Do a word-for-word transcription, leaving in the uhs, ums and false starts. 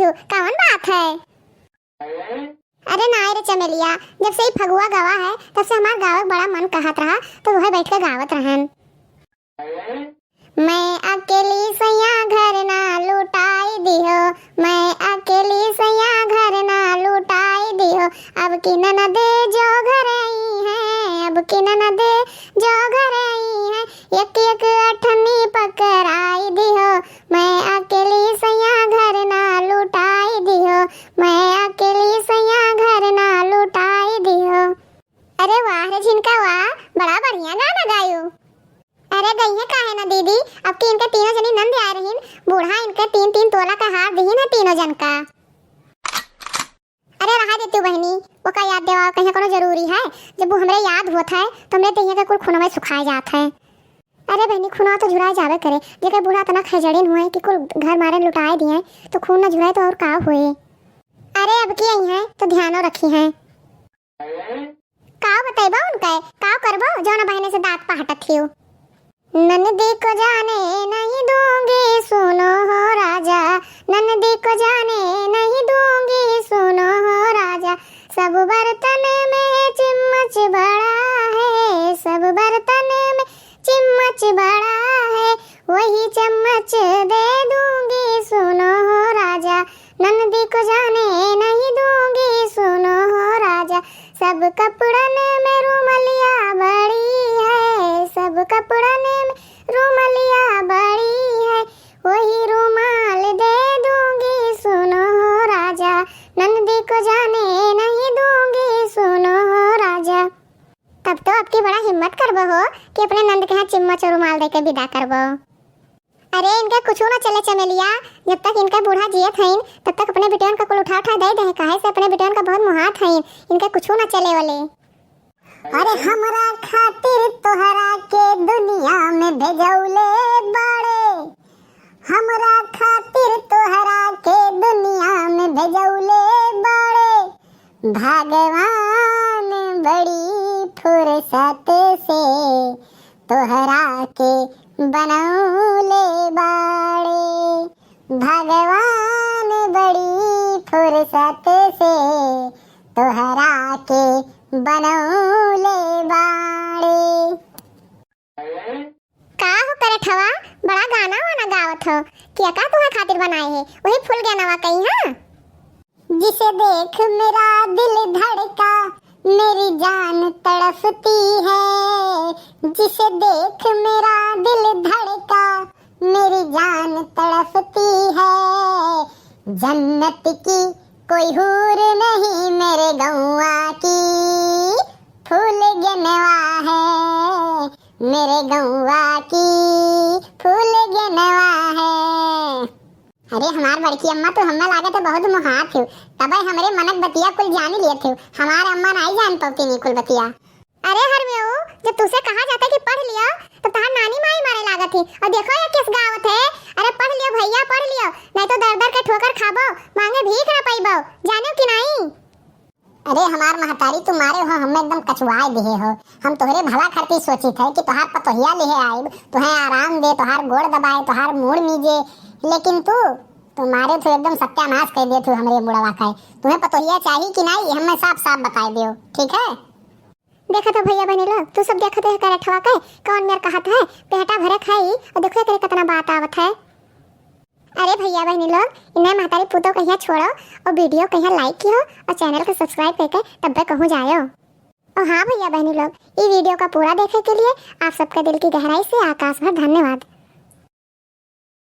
गावत हो, कौन बात है? अरे नाय रे चमेलिया, जब से ई फगुआ गवा है, तब से हमार गावे के बड़ा मन कहत रहा, तो वह बैठ के गावत रहन। मैं अकेली सैया घर ना लुटाई दिहो, मैं अकेली सैया घर ना लुटाई दिहो। अब की ननद जो घर आई है, अब की ननद जो घर आई है, एक एक अठन्नी पकड़ाई दिहो। मैं अकेली सैया घर ना लुटाई दिहो, मैं अकेली सैया घर ना लुटाई दिहो। अरे वाह रे झिनका वाह, बड़ा बढ़िया गाना गायो। अरे गइहें काहे ना दीदी, अब की इनके तीनों जनी नंद आए रहीन, बूढ़ा इनके तीन तीन तोला का हार दिहिन है तीनों जन का। अरे रहा देती बहनी, ओका याद देवा कहीं कोनो जरूरी है? जब वो हमरे याद होत है तो हमरे देहिया के कुल खूनवा सुखाए जात है। अरे बहनी, खूनवा तो झुराए जावे करे, जेकर बूढ़ा इतना खैजड़िन हुए कि कुल घर मारे लुटाए दिए, तो खून ना झुराए तो और का हुए? अरे अब की आई है तो ध्यानो रखी है। का बतैबो उनके, का करबो जौन बहने से दांत पहटत हियो? ननदी को जाने नहीं दूंगी सुनो हो राजा, ननदी को जाने नहीं दूंगी सुनो हो राजा। सब बर्तन में चम्मच बड़ा है, सब बर्तन में चम्मच बड़ा है, वही चम्मच दे दूंगी सुनो हो राजा। ननदी को जाने नहीं दूंगी सुनो हो राजा। सब कपड़न में रुमलिया बड़ी है, सब कपड़न में रुमलिया बड़ी है, वही रुमाल दे दूंगी सुनो हो राजा। ननदी को जाने नहीं दूंगी सुनो हो राजा। तब तो अब की बड़ा हिम्मत करबो हो कि अपने नंद के यहाँ चम्मच और रुमाल देके विदा करबो। अरे इनके कुछू ना चले चमेलिया, जब तक इनके बूढ़ा जियत हईन तब तक अपने बिटियन का कुल उठा उठा दे दे, काहे से अपने बिटियन का बहुत मुहात हईन, इनके कुछू ना चले वाले। अरे हमरा खातिर तोहरा के दुनिया में भेजौले बाड़े, हमरा खातिर तोहरा के दुनिया में भेजौले बाड़े भगवान। बड़ी फुर्सत से तोहरा के बनौले बाड़े भगवान, बड़ी फुर्सत से तोहरा के बनौले बाड़े। का हो करत हवा, बड़ा गाना वाना गावत हो, केका तुहे खातिर बनाए है, वही फूल गनवा कहीं, हाँ? जिसे देख मेरा दिल धड़का, मेरी जान तड़पती है, जिसे देख मेरा दिल धड़का, मेरी जान तड़पती है। जन्नत की कोई हूर नहीं मेरे गौवा की, फूल गनवा है मेरे गौवा की, फूल गनवा है। अरे हमार बड़की अम्मा, तू हमें लागत है बहुत मुहात हो, तबे हमरे मनक बतिया कुल जानी लियत हो। हमार अम्मा नाई जान पौती नी कुल बतिया। अरे हरमेऊ, जब तुसे कहा जाता है कि पढ़ लियो, तो तहार नानी माई मारे लागत ही। और देखो ये किस गावत है, अरे पढ़ लियो भैया, पढ़ लियो, नहीं तो दर दर के ठोकर खाबो, मांगे भीख ना पइबो, जानो कि नाई? अरे हमार महतारी, तू मारे हो, हमें एकदम कचुआए दिहे हो। हम तोहरे भला खातिर सोचित है कि तोहार पतोहिया लिहे आइब, तुहें आराम दे, तोहार गोड़ दबाए, तोहार मूड़ मीजे, लेकिन तू, तू मारे तू एकदम सत्यानाश कर दे तू हमरे मुड़वा का। तुम्हें पतोहिया चाही कि नाई, हमें साफ साफ बताए दियो, ठीक है? देखत हो भैया बहनी लोग, तू सब देखत हो करे ठवा के, कौन मेर कहत है, पेटा भरे खाई, और देखो एकरे कितना बात आवत है। अरे भैया बहनी लोग, इन्हें महतारी पूतो कहिया छोड़ो, और video कहिया like कियो, और channel को subscribe करके तब्बे कहूँ जायो। और हाँ भैया बहनी लोग, ये video का पूरा देखे के लिए आप सबका दिल की गहराई से आकाश भर धन्यवाद।